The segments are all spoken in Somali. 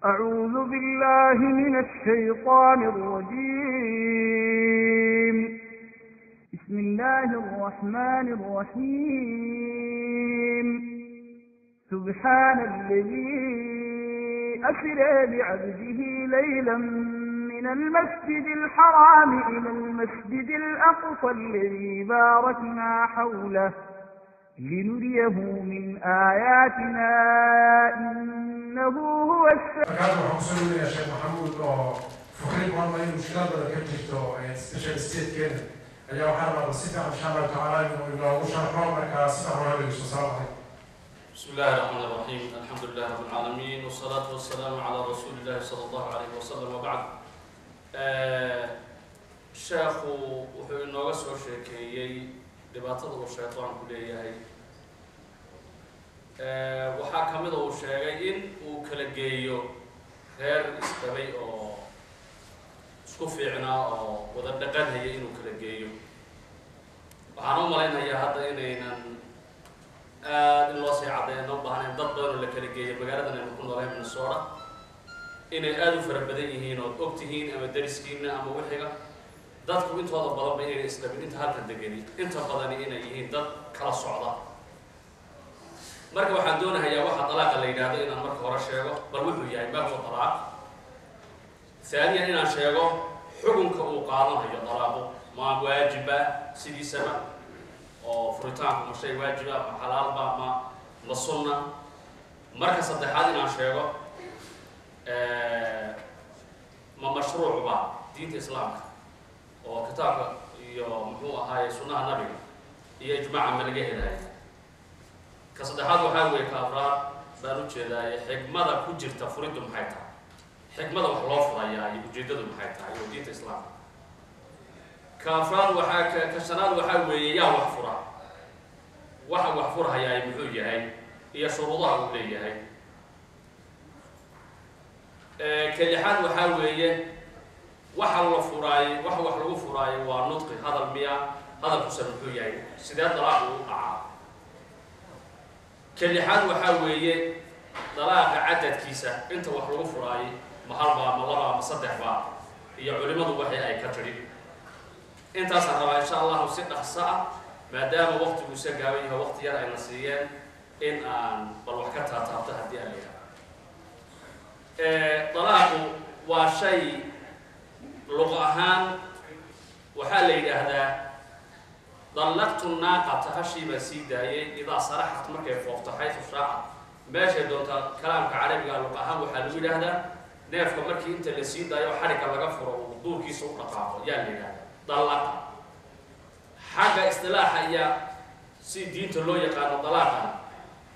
أعوذ بالله من الشيطان الرجيم. بسم الله الرحمن الرحيم. سبحان الذي أسرى بعبده ليلا من المسجد الحرام إلى المسجد الأقصى الذي باركنا حوله لنريه من آياتنا إنه هو السميع. Markaas waxaan kusoo dhaweynayaa Sheekh Maxamuud oo fikri ku hadlaya mushkilad badan ka jirto special statekeena ayaa waxaan rabaa si fiican insha Allahu tacaala inuu inoogu sharxo. Markaa si fiican loo dhegeysto. Salaamu calaykum. بسم الله الرحمن الرحيم، الحمد لله رب العالمين، والصلاة والسلام على رسول الله صلى الله عليه وسلم، وبعد. Sheekhu wuxuu inooga soo sheekeeyey dhibaatada uu shaytaanku leeyahay. Waxaa ka mida uu sheegay in uu kala geeyo reer isqabay oo isku fiicnaa oo wada dhaqanhaya inuu kala geeyo. Waxaan u malaynayaa hadda inaynan aada in loo sii caddeeya noo baahnayn dad badan oo la kala geeyo magaaladan aynu ku noolahay, Minnesota, inay aada u fara badan yihiin ood og tihiin ama dariskiina ama wixiga dadku intooda badanba inayna isqabin, inta halkan degani inta badani inay yihiin dad kala socda. Marka waxaan doonahayaa waxa dalaaqa la yidhaahdo inaan marka hore sheego bal wuxuu yahay, ما هو الطلاق. ثانيا inaan sheego xukunka uu qaadanayo dalaaqu, ma waajiba sidiisaba oo furitaanku ma shay waajiba, ma xalaalba, ma sunna? Marka saddexaad inaan sheego ma mashruucba diinta Islaamka oo kitaabka iyo muxuu ahaaye sunnaha Nabiga iyo ijmaaca ma laga helayo? Ka saddexaad waxaa weeye, ka afraad baan u jeedaaye, xikmada ku jirta furiddu maxay tahay? Xikmada wax loo furayaa iyo ujeeddadu maxay tahay oo diinta Islaamka? Ka afraad waxaa ka shanaad waxaa weeye, yaa wax fura? Waxa wax furhayaay muxuu yahay iyo shuruudaha uu leeyahay? Ka lixaad waxaa weeye, waxa la furaayey, waxa wax lagu furaayey waa nudqi, hadal miya? Hadalkusa muxuu yahay? Sidee dalaaqu u dhacaa? Ka lixaad waxaa weeye, dalaaqa cadadkiisa, inta wax lagu furaayey, ma halbaa, ma labaa, ma saddex baa, iyo culimadu waxay ay ka tidhi. Intaasaan rabaa insha Allahu si dhaqso ah, maadaama waqtigu isa gaaban yahay, waqti yar ayna siiyeen, in aan bal wax ka taataabto haddii aan layahay. Dalaaqu waa shay luq ahaan waxaa la yidhaahdaa طلقت الناقة, hashii baan sii daayey, إذا سرحت, markay foofto, حيث شاءت, meeshay doonta. Kalaamka Carabiga luq ahaan waxaa lagu yidhaahdaa neefka markii inta la sii daayo xarigga laga furo uu duurkiisa u dhaqaaqo yaa la yidhahdaa dallaqa. Xagga istilaaxa iyo si diinta loo yaqaano, dalaaqana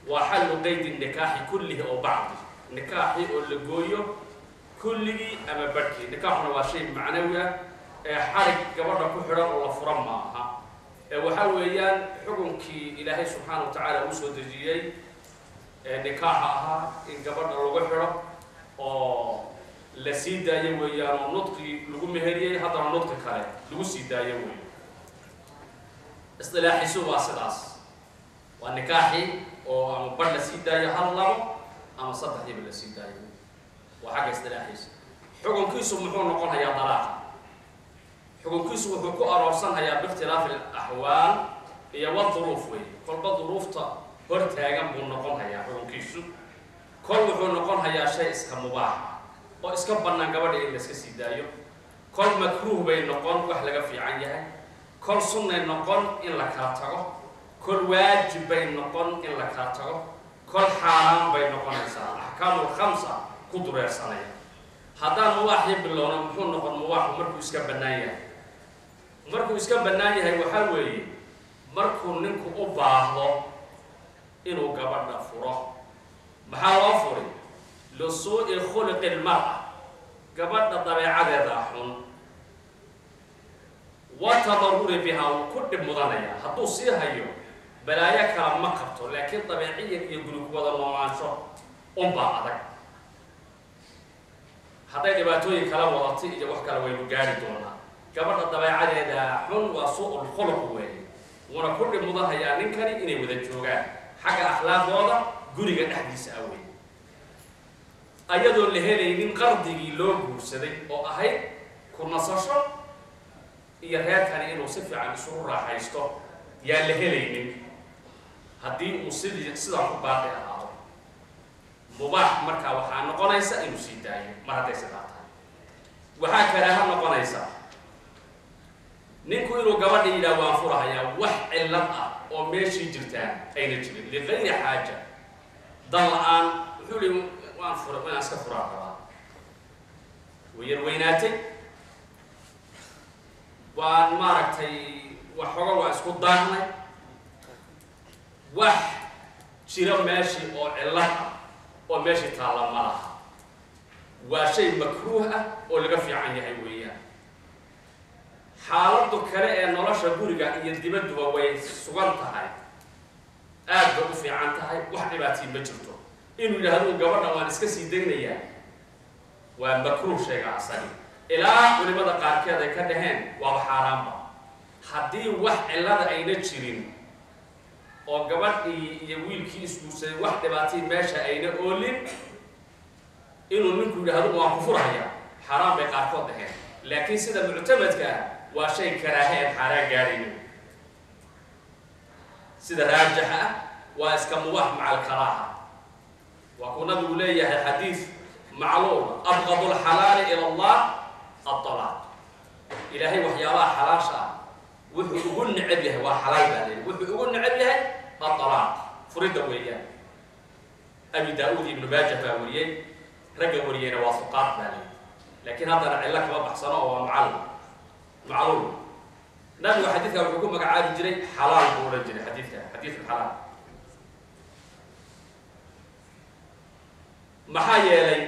waa حل قيد النكاح كله أو بعضه, nikaaxii oo la gooyo kulligii ama barhkii. Nikaaxuna waa shay macnawi ah ee xarig gabadha ku xidhan oo la fura maaha, ee waxaa weeyaan xukunkii Ilaahay subxaana wa tacaala uu soo dejiyey ee nikaaxa ahaa in gabadha lagu xidho oo la sii daayo weeyaan, oo nudqi lagu meheriyey haddana nudqi kale lagu sii daayo weey. Istilaaxiisu waa sidaas, waa nikaaxii oo ama barh la sii daayo, hal, labo ama saddexdiiba la sii daayo, waa xagga istilaaxiisa. Xukunkiisu muxuu noqonayaa? Dalaaqa xukunkiisu wuxuu ku aroorsanhayaa باختلاف الأحوال iyo والظروف wey. Kolba duruufta hor taagan buu noqon hayaa xukunkiisu. Kol wuxuu noqon hayaa shay iska mubaax oo iska bannaan gabadha in la iska sii daayo, kol makruuh bay noqon, wax laga fiican yahay, kol sunnay noqon in la kala tago, kol waajib bay noqon in la kala tago, kol xaaraan bay noqonaysaa. أحكام الخمسة ku dureersanaya. Haddaan mubaaxii bilowno, muxuu noqon mubaaxu markuu iska bannaan yahay? Markuu iska bannaan yahay waxaa weeye markuu ninku u baahdo inuu gabadha furo. Maxaa loo furi? لسوء خلق المرأة, gabadha dabeecadeeda xun, وتضرر بها, wuu ku dhib mudanaya hadduu sii hayo. Balaayo kala ma qabto, laakiin dabeeciyan iyo guri ku wada noolaansho unbaa adag. Hadday dhibaatooyin kala wadatay iyo wax kale waynu gaari doonaa. Gabadha dabeecadeeda xun waa سوء الخلق weeye, wuuna ku dhib mudanhayaa ninkani inay wada joogaan xagga akhlaaqdooda guriga dhexdiisa ah wey. Ayadoon la helaynin qardigii loo guursaday oo ahayd ku nasasho iyo reerkani inuu si fiican isugu raaxaysto yaan la helaynin haddii uu sidii sidaa ku baaqi ahaado mubaax markaa waxaa noqonaysa inuu sii daayo mar hadday sidaa tahay. Waxaa karaaha noqonaysa ninku inuu gabadha yidhaah waan furahayaa, wax cillad ah oo meeshii jirtaan ayna jirin, ligayri xaaja, dan la-aan. Wuxuu li waan fura, inaan iska furaa rabaa, way yar weynaatay, waan maaragtay waxooga waan isku daahnay, wax jira meeshii oo cillad ah oo meeshii taalla ma laha. Waa shay makruuh ah oo laga fiican yahay weeyaan. Xaaladdu kale ee nolosha guriga iyo dibadduba way sugan tahay, aad bay u fiican tahay, wax dhibaatii ma jirto. Inuu yidhaahdo gabadhan waan iska sii daynayaa waa makruuh sheega asagi, ilaa culimada qaarkeed ay ka dhaheen waaba xaaraanba. Haddii wax cillada ayna jirin oo gabadhii iyo wiilkii isguursaday wax dhibaatii meesha ayna oolin, inuu ninku yidhaahdo waan ku furhayaa xaaraan bay qaarkood dhaheen, laakiin sida muctamadka ah waa shay karaahe aan xaaraan gaadhaynin. Sida raajixa ah waa iska mubaax maca alkaraaha. Waa kuu nabigu leeyahay xadiis macluum, abqadu lxalaali ila allah aalaaq. Ilaahay waxyaabaha xalaasha ah wuxuu ugu necab yahay, waa xalaal baa leeyahy, wuxuu ugu necab yahay aalaaq, furidda weeyaan. Abi daa-uud ibnu maajah baa wariyey, ragga wariyeyna waa fuqaad baa leeyahy, laakiin haddana cillo kama baxsano oo waa mucallim macluum. Nabigu xadiidka wuxuu ku magacaabi jiray xalaal buu odhan jiray xadiidka, xadiid alxalaal. Maxaa yeelay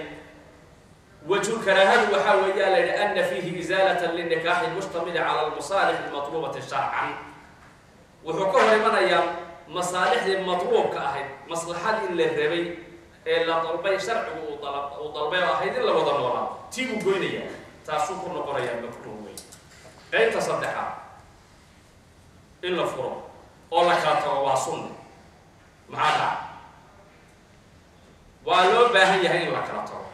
wajhu karaahadu waxaa weeyaa la yidhi ana fiihi isaalatan linikaaxi lmushtamili cala almasaalix almatluubati sharcan. Wuxuu ka hor imanayaa masaalixdii matluubka ahayd, maslaxadii la rabay ee la dalbay, sharcigu uu dalbay oo ahayd in la wada noolaa, tii buu goynayaa, taasuu ku noqonayaa makruuh wey. Qaybta saddexaad, in la furo oo la kala tago waa sunne. Maxaa dhaca? Waa loo baahan yahay in la kala tago,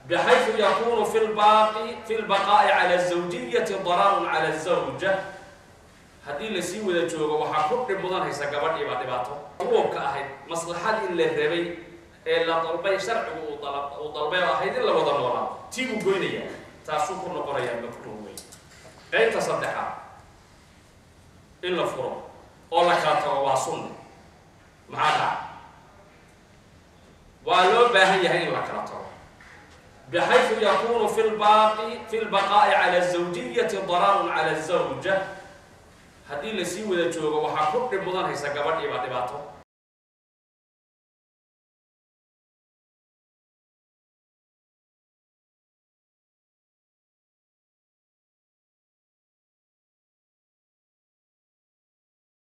bxayثu yakunu fi lbaqaa'i cala الزawjiyati dararun cala الزawja. Haddii lasii wada joogo waxaa ku dhib mudanaysa gabadhii baa dhibaato matluubka ahayd, maslaxadii la rabay ee la dalbay, sharcigu uu dalbay oo ahayd in la wada noolaa, tii buu goynayaa, taasuu ku noqonayaa makruuh wey. Qaybta saddexaad, in la furo oo la kala tago waa sunne. Maxaa dhaca? Waa loo baahan yahay in la kala tago, bxayثu yakunu fi lbaqaa'i cala الزawjiyati dararun cala الزawja. Haddii lasii wada joogo waxaa ku dhib mudanaysa gabadhii baa dhibaato